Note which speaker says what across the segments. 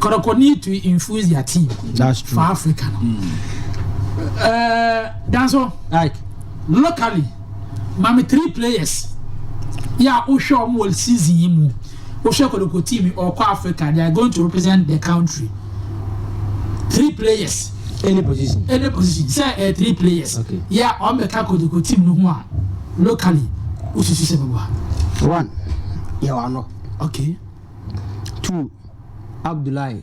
Speaker 1: Kɔtɔkɔ need to infuse their team.
Speaker 2: That's true.
Speaker 1: For Africa no. Danso.
Speaker 2: Like.
Speaker 1: Locally, maame three players yɛ a wohwɛ wɔn wɔ season yi mu, wohwɛ Kɔtɔkɔ team ɔkɔ Africa, they are going to represent the country. Three players.
Speaker 2: Any position.
Speaker 1: Any position sɛ three players.
Speaker 2: Okay.
Speaker 1: Yɛ a wɔn bɛka Kɔtɔkɔ team no ho a locally wosusu sɛ bɛboa.
Speaker 2: One, yɛwɔ ano.
Speaker 1: Okay.
Speaker 2: Two, Abdullahi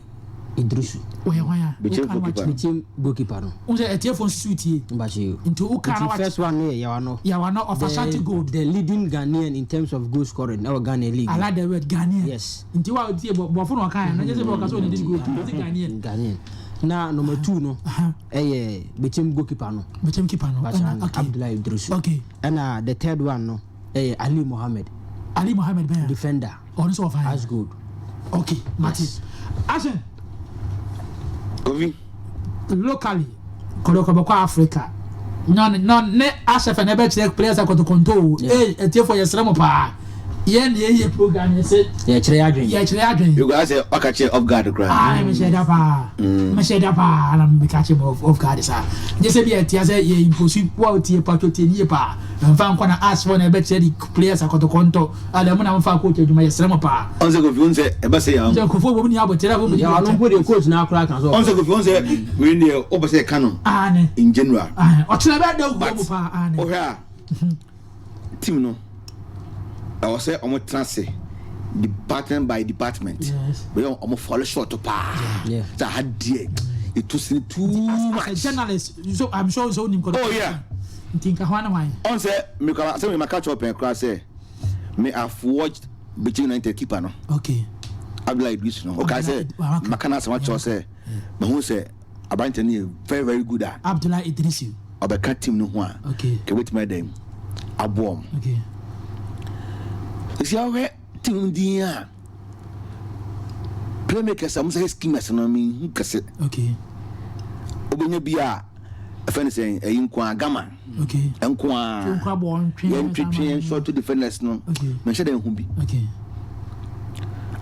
Speaker 2: Idrisu.
Speaker 1: Wɔyɛ hwan a?
Speaker 3: Bechem
Speaker 1: Woka no
Speaker 3: goalkeeper.
Speaker 1: wakyerɛ.
Speaker 2: Bechem goalkeeper no.
Speaker 1: Wo sɛ ɛtiɛfoɔ nsusu tie.
Speaker 2: Mbakyɛ.
Speaker 1: Nti woka no
Speaker 2: Nti
Speaker 1: wakyerɛ.
Speaker 2: first one no yɛ yɛwɔ ano.
Speaker 1: Yɛwɔ ano of Ashanti Gold.
Speaker 2: The leading Ghanaian in terms of goal scoring ɛwɔ Ghana league.
Speaker 1: I like the word Ghanaian.
Speaker 2: Yes.
Speaker 1: Nti wa tie bɔfo na ɔka yɛn na nyɛ sɛ ɔka sɛ ɔne lead goal ɔsi Ghanaian.
Speaker 2: Ghanaian. Na number two no ɛyɛ Bechem goalkeeper no.
Speaker 1: Bechem keeper no.
Speaker 2: Mbakyɛ.
Speaker 1: Ɛna okay.
Speaker 2: Abdullahi Idrisu.
Speaker 1: Okay.
Speaker 2: Ɛna the third one no ɛyɛ Ali Mohammed.
Speaker 1: Ali Mohammed bɛn.
Speaker 2: Defender.
Speaker 1: Ɔno nso ɔfa yɛn.
Speaker 2: As good.
Speaker 1: Okay, Mati. Action.
Speaker 3: Kofi.
Speaker 1: Locally, Kɔtɔkɔ bɛkɔ Africa. Nɔ nɔ ne ahyɛ fɛ na ɛbɛkyerɛ players a Kɔtɔkɔ ntɔ o. Ee, etiefo yɛ srɛ mo paa. Yɛn ni yɛ program yɛ sɛ.
Speaker 2: Yɛkyerɛ yɛ adwene.
Speaker 1: Yɛkyerɛ adwene.
Speaker 3: Yogo asɛ ɔka kyerɛ off guard koraa.
Speaker 1: Aa, mehyɛ da paa. Mehyɛ da paa na meka kyerɛ mo off guard saa. Nye sɛ bi ɛtia sɛ yɛ impose wa tie patro tie nie paa. Mfa nkɔ na ask for na ɛbɛkyerɛ di players a Kɔtɔkɔ ntɔ. Ada mo na mfa coach adwuma, yɛ srɛ mo paa.
Speaker 3: Ɔn sɛ Kofi, ɔn sɛ ɛbɛ sɛ yà.
Speaker 1: Sɛ nkɔfo wɔ mu ni abɔkyerɛ fo mu ni.
Speaker 2: Yɛwɔ ano mpo de, coach na akora kan so.
Speaker 3: Ɔn sɛ Kofi, ɔn sɛ wei deɛ ɔbɛ sɛ ɛka no.
Speaker 1: Aane.
Speaker 3: In general.
Speaker 1: Aane. Ɔkyerɛ bɛ da wu mu paa. Aane.
Speaker 3: Ɔhwɛ a, team no ɛwɔ sɛ ɔmo tena ase department by department.
Speaker 1: Yes.
Speaker 3: Bɛyɛ ɔmo fall short paa.
Speaker 2: Yeah.
Speaker 3: Sɛ aha deɛ etu sini too
Speaker 1: As a
Speaker 3: much.
Speaker 1: journalist, so I'm sure so onim Kɔtɔkɔ.
Speaker 3: Oh yeah.
Speaker 1: Nti nka hwan ne hwan?
Speaker 3: Ɔn sɛ mekora sɛ meka kyerɛ pɛn koraa sɛ me have watched Bechem United keeper no.
Speaker 1: Okay.
Speaker 3: Abdullahi Idris no. Ɔka sɛ
Speaker 1: Abdullahi-
Speaker 3: maka no asɛm akyerɛw sɛ mahu sɛ aberantɛ no yɛ very very good a
Speaker 1: Abdullahi Idrisu.
Speaker 3: ɔbɛka team no ho a
Speaker 1: Okay.
Speaker 3: ka wobɛtumi adɛn aboɔ m.
Speaker 1: Okay.
Speaker 3: Ɛsi ahwɛ team no din a, playmakers a mo sɛ schemers no, mehu kɛse.
Speaker 1: Okay.
Speaker 3: Wobɛnya bi a ɛfɛ no sɛ ɛyi nko a gama
Speaker 1: Okay.
Speaker 3: nko a
Speaker 1: Nkura bɔ ntwe.
Speaker 3: yɛntwetwe yɛn short defenders no.
Speaker 1: Okay.
Speaker 3: Menhyɛ dɛ nhu bi.
Speaker 1: Okay.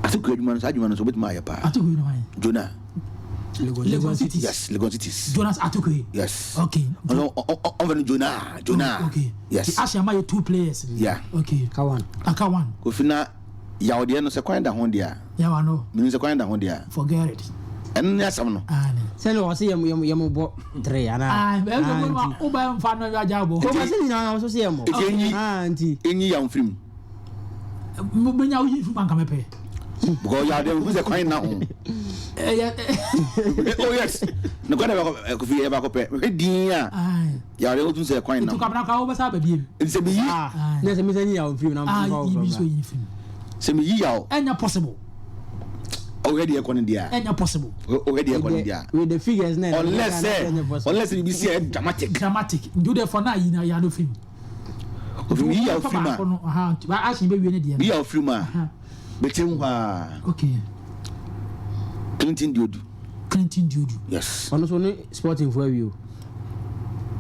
Speaker 3: Atoko adwuma no, saa adwuma no so wobɛtumi ayɛ paa.
Speaker 1: Atokwe no hwan?
Speaker 3: Jonah.
Speaker 1: Legon Cities.
Speaker 3: Yes, Legon Cities.
Speaker 1: Jonas Atokwe.
Speaker 3: Yes.
Speaker 1: Okay.
Speaker 3: Ɔno ɔmfɛ no Jonah, Jonah.
Speaker 1: Okay.
Speaker 3: Yes.
Speaker 1: Ti Asia ma yɛ two players.
Speaker 3: Yeah.
Speaker 1: Okay.
Speaker 2: Ka one.
Speaker 1: Aka one.
Speaker 3: Kofi, na yawdeɛ no sɛ kwan da ho deɛ a
Speaker 1: Yawa no.
Speaker 3: menim sɛ kwan da ho deɛ a
Speaker 1: Forget it.
Speaker 3: ɛno ne asɛm no.
Speaker 1: Aane.
Speaker 2: Sɛne wɔ sɛ yɛmo bɔ three anaa?
Speaker 1: Ah, bɛɛ sɛ mo wo bɛ nfa no agya bɔ.
Speaker 2: Ɔba sɛ nyinaa wɔ so sɛ yɛmmɔ.
Speaker 3: Nti ɛnyi
Speaker 2: Ah, nti
Speaker 3: ɛnyi yaw mfirim.
Speaker 1: Mo bɛnya wo yi fi ma nka mɛpɛ.
Speaker 3: Because yawdeɛ mehu sɛ kwan na ho.
Speaker 1: Ɛyɛ.
Speaker 3: Oh yes, ne kwan da baako Kofi yɛ baako pɛ, mehwɛ din a
Speaker 1: Ayi.
Speaker 3: yawdeɛ wotum sɛ kwan na
Speaker 1: Etu
Speaker 3: ho.
Speaker 1: kwabena kwa wo bɛ sa ba biem.
Speaker 3: Nti sɛ meyi
Speaker 2: Ah, na sɛ mesɛ nyi yaw mfirim na
Speaker 1: Ah,
Speaker 2: mfa wo
Speaker 1: yi bi so
Speaker 2: fra.
Speaker 1: yi fi.
Speaker 3: Sɛ meyi yaw
Speaker 1: Ɛnyɛ possible.
Speaker 3: ɔhwɛ deɛ ɛkɔ no deɛ a
Speaker 1: Ɛnyɛ possible.
Speaker 3: ɔhwɛ deɛ ɛkɔ no deɛ a
Speaker 2: With the figures na
Speaker 3: unless biribi si a ɛyɛ dramatic.
Speaker 1: Dramatic. Nti o de fɔ n'a yi na ya no fi mu.
Speaker 3: Kofi, meyi yaw firim a
Speaker 1: Baako no, aha, Asia bɛ wie ne deɛ.
Speaker 3: meyi yaw firim a, bɛkyɛ mu hɔ a
Speaker 1: Okay.
Speaker 3: Clinton Diodu.
Speaker 1: Clinton Diodu.
Speaker 3: Yes.
Speaker 2: Ɔno so ne Sporting fo awie o.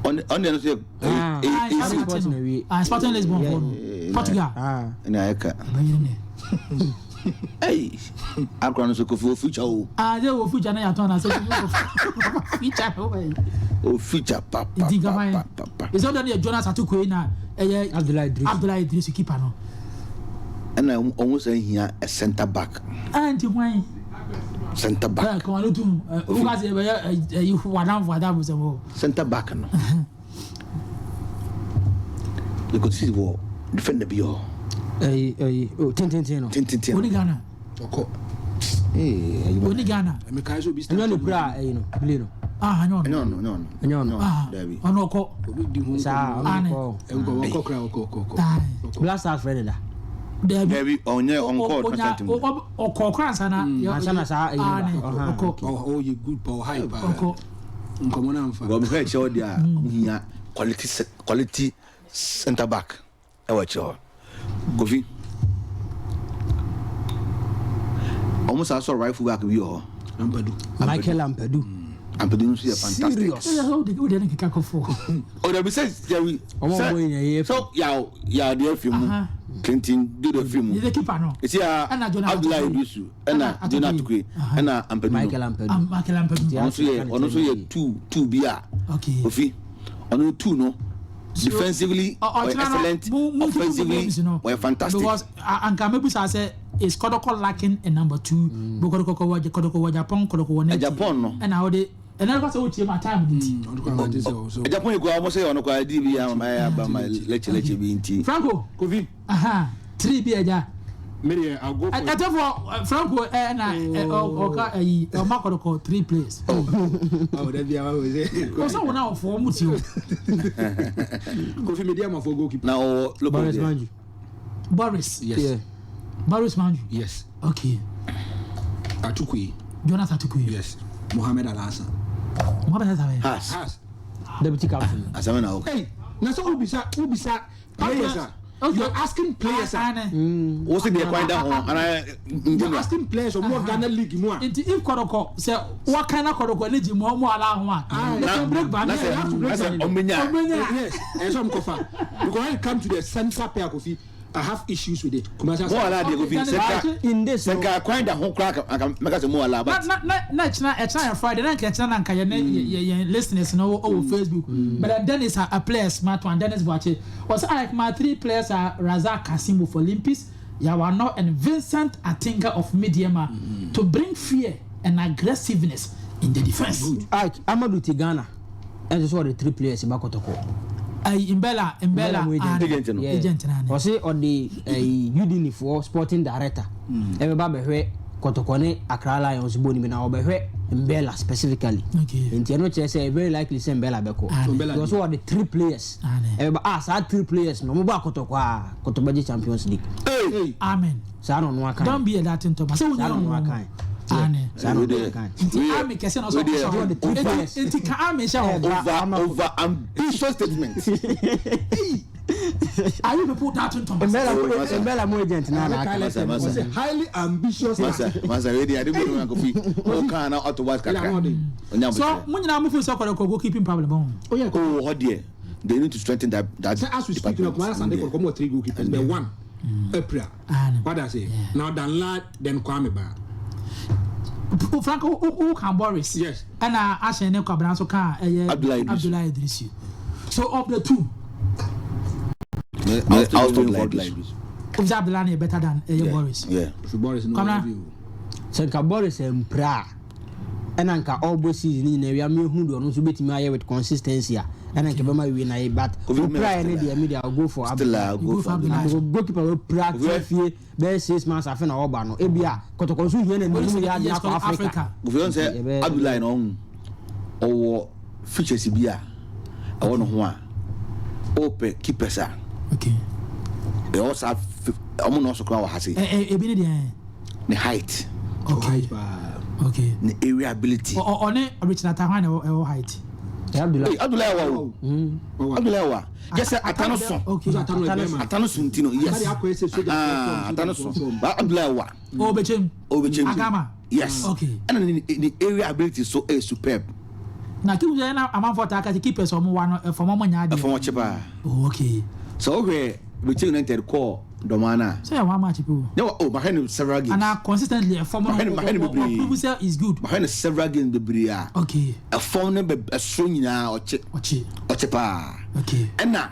Speaker 3: Ɔne ɔne no so yɛ
Speaker 2: Ah.
Speaker 1: Ah,
Speaker 3: ɛyɛ
Speaker 2: Sporting
Speaker 1: Sporting
Speaker 2: awie.
Speaker 1: Ah, Sporting Lisbon fɔ no. Portugal.
Speaker 2: Ah.
Speaker 3: ɛna ayɛ ka.
Speaker 1: Bɛyɛ ne.
Speaker 3: Ɛyi akora no so, Kofi, o future o.
Speaker 1: Ah, de wo future na yàtọ̀ na sɛ future o bɛ yi.
Speaker 3: O future pa pa.
Speaker 1: Nti
Speaker 3: pa
Speaker 1: nkama
Speaker 3: pa
Speaker 1: yɛ.
Speaker 3: pa pa.
Speaker 1: Ɛsɛ ɔdɔ ne yɛ Jonas Atokwe na ɛyɛ
Speaker 2: Abdullahi Idrisu.
Speaker 1: Abdullahi Idrisu keeper no.
Speaker 3: Ɛna ɔmo sɛ hia a centre back.
Speaker 1: Ah, nti hwan?
Speaker 3: Centre back.
Speaker 1: Ɛ kɔn ale tum ɛ o ka se ɛbɛyɛ ɛyi wadamfo wadamfo sɛ o.
Speaker 3: Centre back no, Legon City wɔ defender bi hɔ.
Speaker 2: Ɛyi o tententen no.
Speaker 3: Tententen.
Speaker 1: Oni Ghana.
Speaker 4: Ɔkɔ.
Speaker 3: Ee, ayi
Speaker 1: Oni Ghana.
Speaker 4: Ɛmɛkae sɛ obi
Speaker 2: Ɛnyɛ no kura ɛyi no play no.
Speaker 1: Ah, anyɛ ɔno.
Speaker 3: Ɛnyɛ ɔno, ɛnyɛ ɔno.
Speaker 2: Ɛnyɛ ɔno.
Speaker 1: Ah,
Speaker 3: Dabi.
Speaker 1: ɔno ɔkɔ.
Speaker 4: Obi di ho
Speaker 2: Saa
Speaker 4: nkɔmmɔ.
Speaker 2: ɔno
Speaker 1: Ane.
Speaker 2: kɔ.
Speaker 4: Nkɔ ɔkɔ kora ɔkɔ ɔkɔ ɔkɔ.
Speaker 1: Ah.
Speaker 2: Black Stars fɛ ne da.
Speaker 1: Dabi.
Speaker 3: Dabi, ɔnyɛ ɔnkɔ
Speaker 1: Onya
Speaker 3: national team.
Speaker 1: ɔkɔ kora nsa na.
Speaker 2: Ansa na saa ɛyi no
Speaker 1: Ah,
Speaker 2: ba.
Speaker 1: ne.
Speaker 2: Ɔha,
Speaker 1: Ɔkɔ.
Speaker 2: okay.
Speaker 4: Ɔyɛ good pa, ɔhigh paa.
Speaker 1: Ɔkɔ.
Speaker 4: Nkɔmmɔ no amfa.
Speaker 3: Wɔn hwɛ akyerɛ hɔ deɛ a, ɔmo hia quality centre back ɛwɔ akyerɛ hɔ. Kofi, ɔmo saa sɔ right full back bi wɔ hɔ.
Speaker 4: Ampadu.
Speaker 2: Michael Ampadu.
Speaker 3: Ampadu nso yɛ fantastic.
Speaker 2: Serious.
Speaker 1: Ɛyɛ sɛ wode ne keka kɔ four.
Speaker 3: O dabi sɛ dabi
Speaker 2: Ɔmo a ɔmo yɛ yɛ
Speaker 3: sɛ yaw yaw deɛ firi mu
Speaker 1: Aha.
Speaker 3: Clinton Dodo firi mu
Speaker 1: Yɛ keeper no.
Speaker 3: esi a
Speaker 1: Ɛna Jonah
Speaker 3: Abdullahi
Speaker 1: Atukwe.
Speaker 3: Iddrisu ɛna
Speaker 1: Ɛna
Speaker 3: Jonah
Speaker 1: Atukwe.
Speaker 3: Atukwe
Speaker 1: Aha.
Speaker 3: ɛna Ampadu no.
Speaker 2: Michael Ampadu.
Speaker 1: Michael Ampadu.
Speaker 2: Nti
Speaker 3: Ɔno nso yɛ ɔno nso yɛ two bi a
Speaker 1: Okay.
Speaker 3: ofi ɔno two no defensively ɔyɛ
Speaker 1: Ɔkyena no,
Speaker 3: excellent,
Speaker 1: mo keep
Speaker 3: offensively
Speaker 1: games no.
Speaker 3: ɔyɛ fantastic.
Speaker 1: Because anka mebusa sɛ, is Kɔtɔkɔ lacking a number two? Bo Kɔtɔkɔ wɔ Japan, Kɔtɔkɔ wɔ Neti.
Speaker 3: Japan no.
Speaker 1: Ɛna wode ɛna kɔ sɛ wotie ma time ne ti.
Speaker 4: Ɔno kɔ amante sɛ ɔwɔ so.
Speaker 3: Japan yi kura ɔmo sɛ ɔno kura di bi ama ɛyɛ aba ma lɛkyɛ lɛkyɛ bi nti.
Speaker 1: Franco.
Speaker 3: Kofi.
Speaker 1: Aha, three bi agya.
Speaker 4: Me deɛ, I'll go for
Speaker 1: Ɛtɛfo Franco ɛna ɔka ɛyi ɔma Kɔtɔkɔ three players.
Speaker 4: Oh, that be our way.
Speaker 1: Ɔsɛ wɔn a ɔfɔ ɔmo ti o.
Speaker 4: Kofi, me deɛ, for goalkeeper.
Speaker 3: Na ɔwɔ local
Speaker 2: Boris
Speaker 3: deɛ.
Speaker 2: Manju.
Speaker 1: Boris.
Speaker 4: Yes.
Speaker 2: Yeah.
Speaker 1: Boris Manju.
Speaker 4: Yes.
Speaker 1: Okay.
Speaker 4: Atukwe.
Speaker 1: Jonas Atukwe.
Speaker 4: Yes. Mohamed Alhassan.
Speaker 1: Mohamed Alhassan.
Speaker 3: Has.
Speaker 4: Has.
Speaker 2: Deputy captain.
Speaker 3: Asame na ɔka.
Speaker 4: Hey, na so ubisa ubisa players ah.
Speaker 1: Okay.
Speaker 4: You are asking players ah.
Speaker 1: Ane.
Speaker 3: Wosi deɛ kwan da ho ana
Speaker 4: You are
Speaker 3: njɛnua.
Speaker 4: asking players or more Ghana league mu a.
Speaker 1: Nti if Kɔtɔkɔ sɛ wɔka na Kɔtɔkɔ ne gyi mu ɔmo ala ho a,
Speaker 4: Aye.
Speaker 1: they can break
Speaker 3: Na
Speaker 1: barrier.
Speaker 3: sɛ na sɛ ɔmenya.
Speaker 1: Ɔmenya.
Speaker 4: Yes, and some kofa. Because when it come to the center pair, Kofi, I have issues with it. Kumasi
Speaker 3: Mo ala deɛ, Kofi,
Speaker 1: Okay,
Speaker 3: sɛ nka
Speaker 2: In this
Speaker 3: sɛ nka kwan da ho koraa aka mɛka sɛ mo ala
Speaker 1: na
Speaker 3: but.
Speaker 1: Na ɛkyina yɛ Friday na nka ɛkyina na nka yɛ ne yɛ listeners no wɔ Facebook, but then Dennis a player smart one, Dennis Boakye was like, my three players are Razak Kasimu for Olympics, Yawano and Vincent Atinga of Medeama to bring fear and aggressiveness in the defence.
Speaker 2: Ike Amadu ti Ghana ɛnso sɛ ɔde three players ba Kɔtɔkɔ.
Speaker 1: Ayi Mbella
Speaker 2: mu
Speaker 1: and
Speaker 3: Agent no.
Speaker 2: Yeah.
Speaker 1: Agent na ne.
Speaker 2: Ɔse ɔde ɛyi Udine foɔ sporting director ɛbɛba bɛhwɛ Kɔtɔkɔ ne Accra Lions bɔ ne bi na ɔbɛhwɛ Mbella specifically. Nti ɛno kyerɛ sɛ very likely sɛ Mbella bɛkɔ.
Speaker 1: Ah,
Speaker 4: Mbella
Speaker 2: because ɔde three players ɛbɛba a saa three players no ɔmo bɔ akɔtɔkɔ a Kɔtɔkɔ gye Champions League.
Speaker 3: Hey.
Speaker 1: Amen.
Speaker 2: Saa na ɔno aka.
Speaker 1: Don't be a that Thomas. Sɛ
Speaker 2: Saa na ɔno aka.
Speaker 1: Ane.
Speaker 2: Saa na ɔno aka.
Speaker 1: Nti army kɛse na ɔsɔ ɔsɔ hɔ.
Speaker 2: Three players.
Speaker 1: Nti ka army hyɛ hɔ.
Speaker 3: Over ambitious statement.
Speaker 1: Are you people doubting Thomas?
Speaker 2: Mbella
Speaker 3: Oh,
Speaker 2: mo
Speaker 3: masa.
Speaker 2: Mbella mo agent na na aka.
Speaker 3: Masa, masa.
Speaker 4: Was a highly ambitious.
Speaker 3: Masa masa, wei deɛ ade bi no Kofi ɔka na ɔto was kakra. Ɔnya
Speaker 1: So
Speaker 3: abotire.
Speaker 1: mo nyinaa mo fi sɛ Kɔtɔkɔ goalkeeping problem bɔn.
Speaker 4: Oh yeah.
Speaker 3: Oh, hɔ deɛ they need to strengthen that
Speaker 4: Say as we speak now,
Speaker 3: department.
Speaker 4: Kumasi Asante Kotoko more three goalkeepers, but one April.
Speaker 1: Ane.
Speaker 4: What I say? Now Danlad, then Kwame Ba.
Speaker 1: Franco who can Boris.
Speaker 4: Yes.
Speaker 1: Ɛna ahyɛn ne Kwabena nso kan ɛyɛ
Speaker 3: Abdullahi Idrisu.
Speaker 1: Abdullahi Idrisu. So of the two,
Speaker 3: I'll still go for Abdullahi Idrisu.
Speaker 1: Obisa Abdullahi is better than ɛyɛ Boris.
Speaker 3: Yeah.
Speaker 4: If Boris no
Speaker 1: Kwabena.
Speaker 4: review.
Speaker 2: Sɛ nka Boris mpira a ɛna nka ɔbɔ season ne nyinaa wia mehu deɛ ɔno nso bɛtumi ayɛ with consistency a ɛna nka bɛma wie na yɛ, but
Speaker 3: Kofi
Speaker 2: opira yɛ ne
Speaker 3: Still
Speaker 2: deɛ me deɛ, I'll go for
Speaker 3: Still
Speaker 2: Abdullahi.
Speaker 3: I
Speaker 1: You
Speaker 3: go
Speaker 1: go
Speaker 3: for
Speaker 1: for
Speaker 3: Abdullahi.
Speaker 1: Abdullahi.
Speaker 2: Because goalkeeper wɔ pira
Speaker 3: Kofi-
Speaker 2: tena fie bɛyɛ 6 months afe na ɔba no ebi a Kɔtɔkɔ nso hia na nimu yɛ ade
Speaker 1: Yes,
Speaker 2: akɔ Africa.
Speaker 3: Kofi wɔn sɛ Abdullahi na ɔhu ɔwɔ features bi a ɛwɔ ne ho a ɔpɛ keepers a ɛwɔ saa ɔmo na ɔso koraa wɔ ha se.
Speaker 1: Ɛ ɛ ebi ne deɛ.
Speaker 3: Ne height.
Speaker 1: Okay.
Speaker 3: Ne area ability.
Speaker 1: Ɔ ɔ ɔne Richard Atahwan na ɛwɔ height.
Speaker 2: Abdullahi.
Speaker 3: Hey, Abdullahi wa o, Abdullahi wa yɛ sɛ ata no so. Ata no so nti no, yes. Ah, ata no so ba Abdullahi wa.
Speaker 1: O bɛkyɛm.
Speaker 3: O bɛkyɛm.
Speaker 1: Agama.
Speaker 3: Yes. Ɛna ne area ability so ɛyɛ superb.
Speaker 1: Na kiw sɛ na amanfoɔ taa ka sɛ keepers ɔmo wa no ɛfɔm ɔmo nya adeɛ.
Speaker 3: Ɛfɔm ɔkye paa.
Speaker 1: Oh, okay.
Speaker 3: Sɛ wohwɛ Bɛkyɛm United kɔɔ Dɔmaa no a.
Speaker 1: Sɛ yɛ one match pe o.
Speaker 3: Ne wa oh, mahwɛ no several games.
Speaker 1: Ana consistently ɛfɔm no.
Speaker 3: Mahwɛ no bebree.
Speaker 1: Wɔ prove sɛ is good.
Speaker 3: Mahwɛ no several games bebree a. Ɛfɔm no bɛ ɛsoro nyinaa ɔkye.
Speaker 1: Ɔkye.
Speaker 3: Ɔkye paa. Ɛna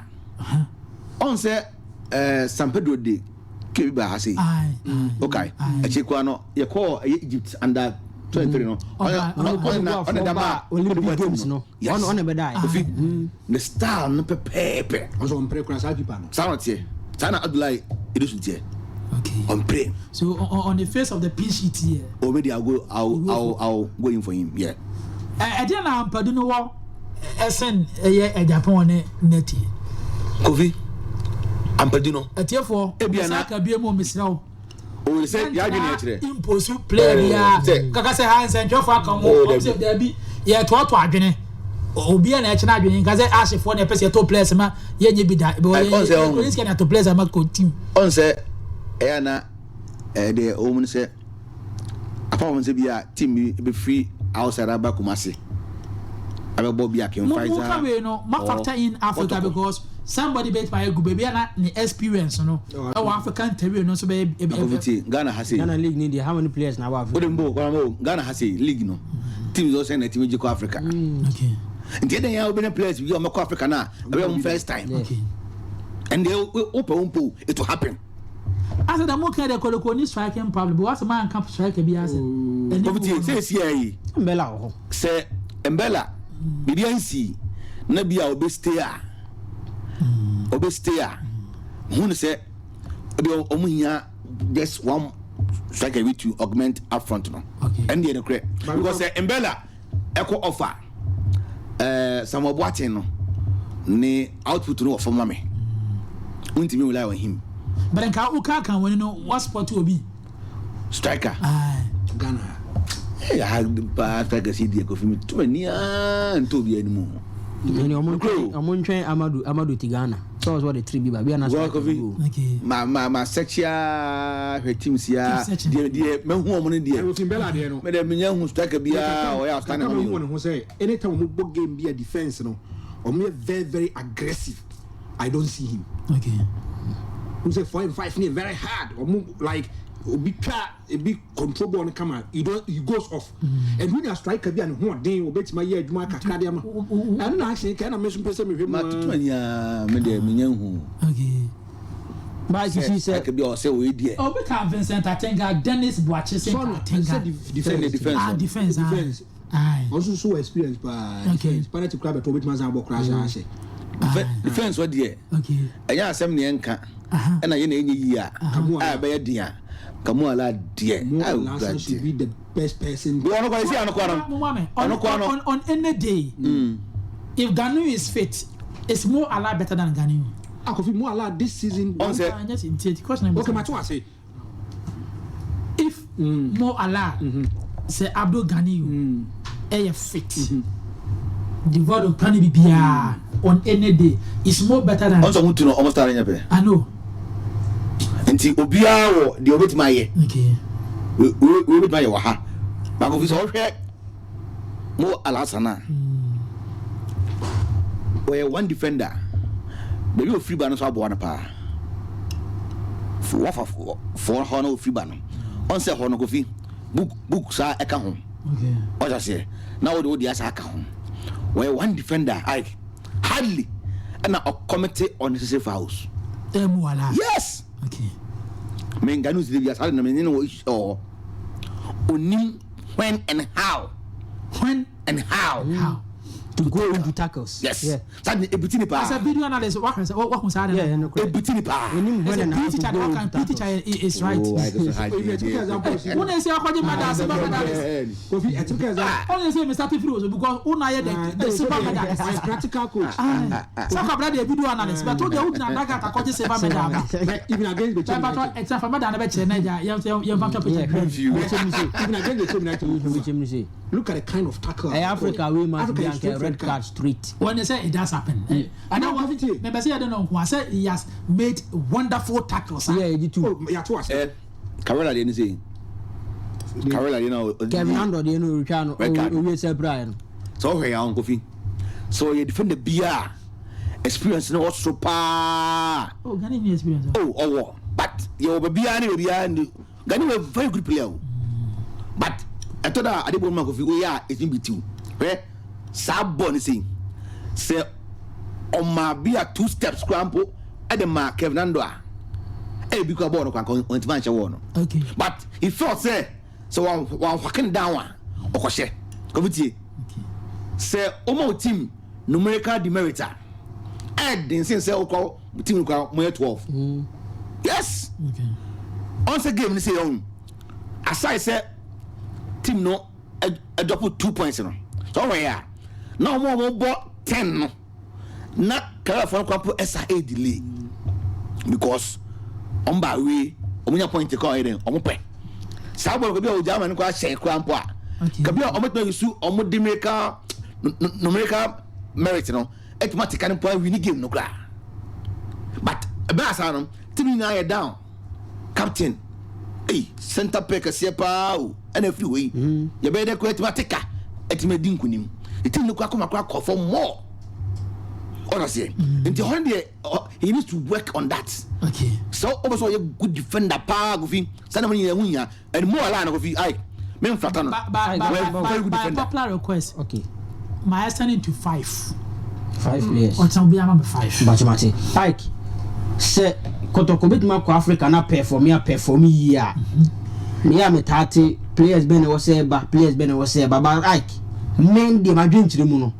Speaker 3: ɔn sɛ San Pedro de kebi ba ha sei. Okay, akyi kora no yɛkɔɔ ɛyɛ Egypt under 23 no, ɔne ɔne ɔne dama
Speaker 2: Olympic Games no.
Speaker 3: Yes.
Speaker 2: Ɔno bɛda.
Speaker 3: Kofi ne style no pɛpɛɛpɛ.
Speaker 4: Ɔsɔ ɔmpere kura saa keeper no.
Speaker 3: Saa na ɔteɛ, saa na Abdullahi Iddrisu teɛ. Ɔmpere.
Speaker 1: So on the face of the pink sheet here.
Speaker 3: Already I'll go in for him, yeah.
Speaker 1: Ɛ ɛdeɛ na Ampadu no wɔ ɛsɛn ɛyɛ Ɛjapan ne Neti?
Speaker 3: Kofi, Ampadu no.
Speaker 1: Ɛtiɛfoɔ.
Speaker 3: Ebia na-
Speaker 1: Saka bie mu mesrɛ wo.
Speaker 3: O sɛ yadwe ne ɛkyerɛ.
Speaker 1: Impose player biara kaka sɛ ha nsɛntwerɛfoɔ aka mo.
Speaker 3: Oh,
Speaker 1: ɔmo sɛ dabi, yɛtoato adwene obiara na ɛkyerɛ adwene nka sɛ ahyefoɔ na ɛpɛ sɛ yɛtɔ players ma yɛnyɛ bi da.
Speaker 3: Ɔn sɛ ɔn-
Speaker 1: Yɛ sika na yɛtɔ players ama kɔ team.
Speaker 3: Ɔn sɛ ɛyɛ na ɛyɛ deɛ ɔwɔ mu no sɛ apart from sɛ bi a team bi bɛfiri outside aba Kumasi. Abɛbɔ bi akin
Speaker 1: Mo
Speaker 3: Pfizer.
Speaker 1: mo ka wei no ma
Speaker 3: or
Speaker 1: factor in Africa
Speaker 3: Kotoko.
Speaker 1: because somebody bɛ tuma egu baabi a na ne experience no ɛwɔ African terrain no nso bɛyɛ ɛ- ɛ-
Speaker 3: Kofi tie, Ghana ha sei.
Speaker 2: Ghana league ni deɛ, how many players na wɔ
Speaker 3: O
Speaker 2: Africa?
Speaker 3: de mbo kwan mo Ghana ha sei, league no. Teams ɔsɛn na team gye kɔ Africa. Nti ɛdɛn yɛn a wobɛnya players bi a wɔmɛkɔ Africa na ɛbɛyɛ wɔn first time. And they wopɛ wo mpo, it will happen.
Speaker 1: Asa da mo kan de Kotoko ni striking problem, but wasa man ka striker bi ase. Ɛni
Speaker 3: Kofi tie
Speaker 1: mu
Speaker 3: sɛ
Speaker 1: no.
Speaker 3: esi ayi
Speaker 2: Mbella wɔ hɔ.
Speaker 3: Sɛ Mbella biribi ansi na bi a obe stay a, obe stay a, hu ne sɛ ebi ɔmo hia just one striker bi to augment up front no. Ɛn deɛ no korɛ because sɛ Mbella ɛkɔ offer Samuel Boateng no ne output no wɔ fam ma me, ntumi rely on him.
Speaker 1: But nka wo ka kan wani no wa spot obi.
Speaker 3: Striker.
Speaker 1: Aye.
Speaker 4: Ghana.
Speaker 3: Ɛyɛ ha paa, striker si deɛ, Kofi, mi tuma ni aa ntɔ obi anim o.
Speaker 2: Ɛni ɔmo
Speaker 3: Kuro.
Speaker 2: ntwɛn, ɔmo ntwɛn Amadu Tigana sɛ ɔsɛ ɔde tiri bi ba bi ana.
Speaker 3: Well, Kofi.
Speaker 1: Okay.
Speaker 3: Ma search ya, hwɛ teams ya.
Speaker 1: Keep searching.
Speaker 3: Deɛ mehu ɔmo no deɛ.
Speaker 4: Ɛwɔ Mbella deɛ no.
Speaker 3: Mɛ deɛ menya hu striker biara ɔyɛ outstanding
Speaker 4: Kaka
Speaker 3: ma
Speaker 4: mehu
Speaker 3: mi
Speaker 4: wɔ ne
Speaker 3: o.
Speaker 4: ho sɛ anytime ɔmo bɔ game bi a, defence no, ɔmo yɛ very very aggressive. I don't see him. N sɛ four and five ne yɛ very hard. Ɔmo like obi twa ebi, control ball no kama, he don, he goes off. And when you striker bi a ne ho ɔden, obetuma yɛ adwuma kakra de ama, ɛno na ahyɛ kɛ ɛna me nso mpɛ sɛ mehwɛ mu.
Speaker 3: Ma tutu ani aa, mɛ deɛ menya hu.
Speaker 2: Baa sisi sɛ
Speaker 3: striker bi a ɔsɛ ɔyɛ deɛ.
Speaker 1: Obi ka Vincent Atenga, Dennis Boakye Sɛ
Speaker 4: Sɔɔno
Speaker 1: Atenga.
Speaker 4: sɛ
Speaker 3: Sɛ ne
Speaker 4: defence.
Speaker 3: defence.
Speaker 1: Ah, defense. Ah.
Speaker 4: Defence.
Speaker 1: Aye.
Speaker 4: Ɔnso so wɔ experience paa. Defence penalty kura bɛtɔ, obetuma san bɔ kura ahyɛ ahyɛ.
Speaker 3: Defence wɔ deɛ, ɛnyɛ asɛm neɛ nka ɛna yɛ na ɛnyɛ yie a
Speaker 4: Kamu
Speaker 3: a
Speaker 4: Ala.
Speaker 3: ɛbɛyɛ den a Kamu Ala deɛ.
Speaker 4: Mo
Speaker 3: Awo
Speaker 4: Alhassan should
Speaker 3: Awurade.
Speaker 4: be the best person.
Speaker 3: Bi ɔno kɔ esi ano kɔ no.
Speaker 1: Mo
Speaker 3: Ɔno
Speaker 1: on,
Speaker 3: kɔ no.
Speaker 1: on any day, if Ganu is fit, is Mo Ala better than Ganu?
Speaker 4: Ah, Kofi, Mo Ala this season.
Speaker 3: Ɔn sɛ
Speaker 1: Ah, just in question.
Speaker 4: Okay, ma to ase.
Speaker 1: If Mo Ala, say Abdul Ganiyu, ɛyɛ fit, devoid of planning bibiara, on any day, is more better than.
Speaker 3: Ɔn sɛ ɔmo tu no, ɔmo start nyɛ pɛ.
Speaker 1: I know.
Speaker 3: Nti obiara wɔ deɛ obetumi ayɛ. We obetumi ayɛ wɔ ha baako fi sɛ ɔhwɛ Mo Alhassan a ɔyɛ one defender, baabi a ofiri ba no nso aboa no paa. Wafa fɔɔ hɔ na ofiri ba no, ɔn sɛ hɔ no, Kofi, book book saa ɛka ho. Ɔhyɛ aseɛ na wode asa aka ho. Wɔyɛ one defender like hardly ɛna ɔcommit unnecessary fouls.
Speaker 1: Ɛ Mo Ala.
Speaker 3: Yes. Me nka no si de bi asa na me ne no wɔ issue wɔ hɔ. Onim when and how.
Speaker 1: When
Speaker 3: and how.
Speaker 1: How.
Speaker 2: To go into tackles.
Speaker 3: Yes.
Speaker 2: Yeah.
Speaker 3: Saa de ebuti ni
Speaker 1: As a
Speaker 3: paa.
Speaker 1: video analyst, what can say? What can say?
Speaker 2: Yeah, no correct.
Speaker 3: Ebuti ni paa.
Speaker 2: Onim when
Speaker 1: As a
Speaker 2: and
Speaker 1: PE
Speaker 2: how to
Speaker 1: teacher,
Speaker 2: go
Speaker 1: what
Speaker 2: into
Speaker 1: can PE teacher
Speaker 2: tackles.
Speaker 1: is right.
Speaker 3: Oh, I just had
Speaker 4: If you take example, see,
Speaker 1: Wọ́n sẹ́ ọkọ̀ jẹ́ medal, silver medalist.
Speaker 4: Kofi, a typical example.
Speaker 1: Wọ́n sẹ́ Mr. Tifiri oso because wọ́n ayẹ the silver medalist.
Speaker 4: My practical coach.
Speaker 1: Sọ kọ̀ the video analyst, but tó de wọ́n gyina daga akɔgye silver medal ba.
Speaker 4: Like, even against the
Speaker 1: Bẹ́ẹ̀ bá tọ́ ẹ̀sẹ̀ fún medal bɛ kyerɛ n'ẹja yẹn fa twɛ
Speaker 2: Yeah,
Speaker 1: picture.
Speaker 4: Even against the United.
Speaker 2: Which means say
Speaker 4: Look at the kind of tackle.
Speaker 2: Hey, Africa we must
Speaker 4: Africa
Speaker 2: be
Speaker 4: is straight
Speaker 2: anka red card straight.
Speaker 1: When they say it does happen. I know
Speaker 4: No,
Speaker 1: what
Speaker 4: Kofi.
Speaker 1: mɛ bɛ sɛ yɛ de no nko I say he has made wonderful tackles.
Speaker 2: Yeah, he did too.
Speaker 4: Oh, yeah, to us.
Speaker 3: Ɛ Karela deɛ ni sɛ Karela deɛ na
Speaker 2: Kevin Ando deɛ no retwa no.
Speaker 3: Red card.
Speaker 2: Owie sɛ pra no.
Speaker 3: Sɛ ɔhwɛ yɛn Kofi, sɛ ɔyɛ defender bia experience no wɔ soro paa.
Speaker 1: Oh, Ghana ni experience.
Speaker 3: Oh, ɔwɔ, but yɛwɔ baabiara ne baabiara ne Gani wɔ very good player o, but ɛtɔ da ade bɔ no ma, Kofi, oyɛ a ɛtumi bi tiw. Hwɛ saa bɔɔl no sɛyi sɛ ɔmaa bi a two steps kora mpo ɛde ma Kevin Ando a ɛyɛ bi kora bɔɔl no kora nka ɔntumi anhyɛ wɔɔ no. But he felt sɛ wɔn whack no down a ɔkɔhyɛ. Kofi, tie, sɛ ɔma o team numerical demerit a, ɛɛden sen sɛ ɔkɔ team no kora mo yɛ 12. Yes. Ɔn sɛ game ni sɛ yɛn aside sɛ team no ɛdrop 2 points no, sɛ ɔwɔ yɛ a na wɔn a wɔn bɔ 10 no na Karela fɔ no kora po ɛsa ɛ delay because wɔn ba awie, wɔn nya point kɔ ɔyɛ dɛ wɔn pɛ saa bɔɔl kabi a ogya ama no kɔ ahyɛ kora mpo a kabi a wɔn tuma yusu wɔn numerical numerical merit no ɛtuma tika no mpo awi ni game no kora. But ɛbɛn asa no, team nyinaa yɛ down, captain eyi center pair kɛseɛ paa o, ɛna efiri hɔ yi yɛbɛyɛ dɛ kora ɛtuma tika ɛtuma di nkunim. The team no kora kɔma kora kɔ for more. Ɔna seɛ nti hɔ deɛ, he needs to work on that. Sɛ ɔbɛ sɛ ɔyɛ good defender paa, Kofi, sanni mo nyina ɛho hia and more ala na Kofi ayi me nflata no.
Speaker 1: By,
Speaker 3: Very good
Speaker 1: by
Speaker 3: defender.
Speaker 1: Popular request, my extending to five.
Speaker 2: Five players.
Speaker 1: Ɔkyɛn obi ama me five.
Speaker 2: Bakyemate Ike, sɛ Kɔtɔkɔ bɛtumi akɔ Africa na perform a perform yie a, meyɛ a metaate players bɛn na ɛwɔ sɛ ɛba, players bɛn na ɛwɔ sɛ ɛba. But Ike, men deɛ, madwenkyerɛ mu no,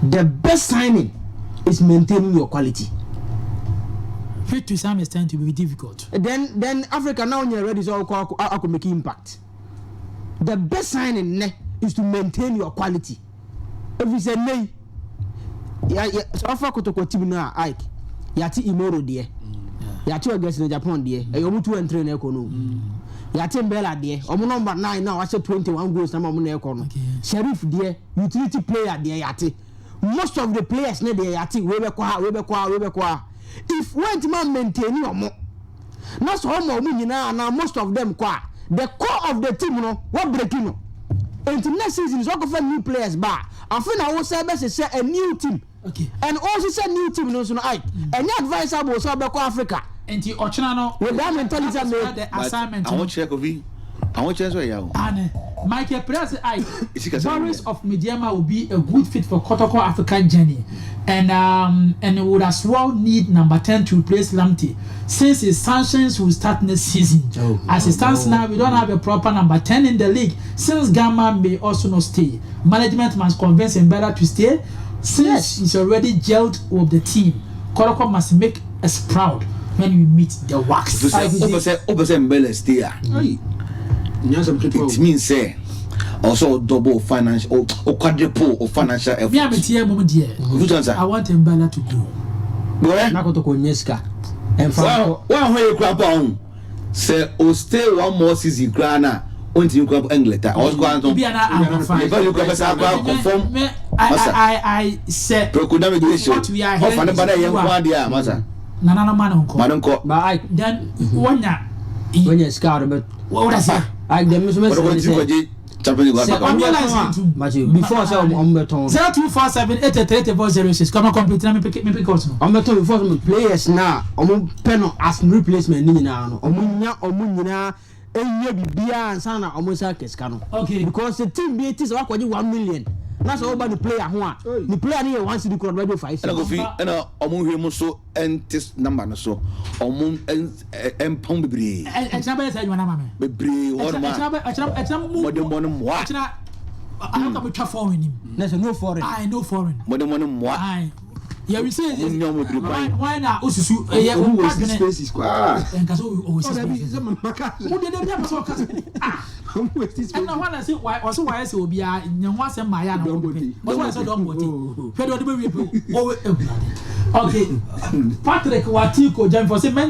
Speaker 2: the best signing is maintaining your quality.
Speaker 1: Which to some extent will be difficult.
Speaker 2: Then Africa now you're ready, so akɔ make impact. The best signing ne is to maintain your quality. Efi sɛ nei ya ya sɛ ɔfa Kotoko team no a, Ike, yàte Imoro deɛ, yàte Augustine Japan deɛ, ɛyɛ ɔmo two and three na ɛkɔ no. Yàte Mbella deɛ, ɔmo number 9 na wahyɛ 21 goals na ɔmo na ɛkɔ no. Sheriff deɛ, utility player deɛ, yàte most of the players ne deɛ, yàte wei bɛ kɔ ha, wei bɛ kɔ ha, wei bɛ kɔ ha. If wɔntumi maintain ɔmo na sɛ ɔmo nyinaa na most of them kɔ a, the core of the team no wɔ break no. Nti next season sɛ ɔkɔfɛ new players ba a, afei na wosɛ bɛhyehyɛ a new team. And ɔhyehyɛ new team no nso no, ayi, ɛnyɛ advisable sɛ ɔbɛkɔ Africa
Speaker 1: Nti ɔkyena no
Speaker 2: with that mentality.
Speaker 1: That's
Speaker 2: ame
Speaker 1: the assignment no.
Speaker 3: Ahokyerɛ, Kofi, ahokyerɛ nso ɛyà o.
Speaker 1: And Michael Perez, I
Speaker 3: Isi kasa.
Speaker 1: Boris of Medeama will be a good fit for Kotoko African journey, and would as well need number 10 to replace Lamptey since his sanctions will start next season.
Speaker 2: Oh,
Speaker 1: As it stands now, we don't have a proper number 10 in the league since Gamma may also not stay. Management must convince Mbella to stay since he's already gelled with the team. Kotoko must make us proud when we meet the wax.
Speaker 3: So sɛ wopɛ sɛ Mbella stay a,
Speaker 4: Nyansam ketewa
Speaker 3: it
Speaker 4: o.
Speaker 3: means sɛ ɔsɛ ɔdouble financial o quadruple o financial effort.
Speaker 1: Me a metie mom deɛ,
Speaker 3: Kofi Chansa.
Speaker 1: I want Mbella to go.
Speaker 3: Bɔrɛ.
Speaker 2: Na Kotoko nye sika ɛnfa nkɔ.
Speaker 3: Wɔn ahɔ yɛ kura pa ɔho sɛ o stay one more season kura na o ntumi kura England ɔsɔ kura no.
Speaker 1: Obi ana ahofa.
Speaker 3: Ne value kura bɛ sɛ akɔ akɔfɔm.
Speaker 1: Me I
Speaker 3: Masa.
Speaker 1: I sɛ
Speaker 3: Preko na mi de se
Speaker 1: what we are hearing
Speaker 3: ɔfa ne ba na yɛ
Speaker 1: is
Speaker 3: nko adeɛ a, masa.
Speaker 1: Nana no ma no
Speaker 3: Ma
Speaker 1: nkɔ.
Speaker 3: no nkɔ.
Speaker 2: Ba Ike,
Speaker 1: Then wɔnya
Speaker 2: wɔnyɛ sika a ɔde bɛ
Speaker 1: wɔwura sɛ
Speaker 2: Ike dɛm nso
Speaker 3: wɔde
Speaker 2: mɛsɛ
Speaker 3: kɔ
Speaker 2: ne
Speaker 3: ntumi
Speaker 2: sɛ
Speaker 3: kɔgye Champions League
Speaker 2: sɛ
Speaker 3: Africa.
Speaker 2: ɔmo
Speaker 1: Ɔmo
Speaker 2: bɛtɔn a, Machi, before sɛ ɔmo bɛtɔn,
Speaker 1: 0247838406. Kɔmɛ complete na mi pick out no.
Speaker 2: Ɔmo bɛtɔn, before sɛ players na ɔmo pɛ no as replacement ne nyinaa no, ɔmo nya ɔmo nyinaa enye biribiara ansa na ɔmo nsa kɛ sika no. Because the team bi ti sɛ wakɔgye 1 million na sɛ ɔba ne player ho a, ne player ne yɛ 1 cedi kura, ɔbɛgye 5
Speaker 3: Ɛna
Speaker 2: cedi.
Speaker 3: Kofi, ɛna ɔmo nhwɛ mu so ɛnte number no so, ɔmo ɛmpɔn bebree.
Speaker 1: Ɛkyina bɛyɛ sɛ adwuma na ma mi.
Speaker 3: Bebree hɔ nom
Speaker 1: Ɛkyina
Speaker 3: a
Speaker 1: bɛ ɛkyina ɛkyina mu.
Speaker 3: mɔdemmɔ no mmoa.
Speaker 1: Ɛkyina ayɔka mi twa foreign nim.
Speaker 2: Na sɛ no foreign.
Speaker 1: I no foreign.
Speaker 3: Mɔdemmɔ no mmoa.
Speaker 1: Ayi yɛwi sɛ
Speaker 3: Ɔmo nya ɔmo bebree kwan.
Speaker 1: Why na osusu ɛyɛ
Speaker 4: Ɔmo wɔ
Speaker 1: adwene
Speaker 4: spaces kwaa.
Speaker 1: Nkasa o
Speaker 4: Ɔ
Speaker 1: six
Speaker 4: dabi
Speaker 1: spaces.
Speaker 4: sɛ maka.
Speaker 1: Mo de de bi apɛ sɛ ɔkasa, ah.
Speaker 4: Ɔmo wɔ six spaces.
Speaker 1: Ɛna hɔ na sɛ ɔsɛ wayɛ sɛ obiara nyɛ ho asɛm maa yɛ ana
Speaker 4: Dɔn
Speaker 1: wɔn pɛ
Speaker 4: bɔte.
Speaker 1: ɔsɛ wayɛ sɛ dɔn bɔte.
Speaker 4: Oh.
Speaker 1: Hwɛ de ɔde bɛ wie pe ɔwɔ ewurade. Okay, Patrick Watiko Jɛnfɔ sɛ mɛn.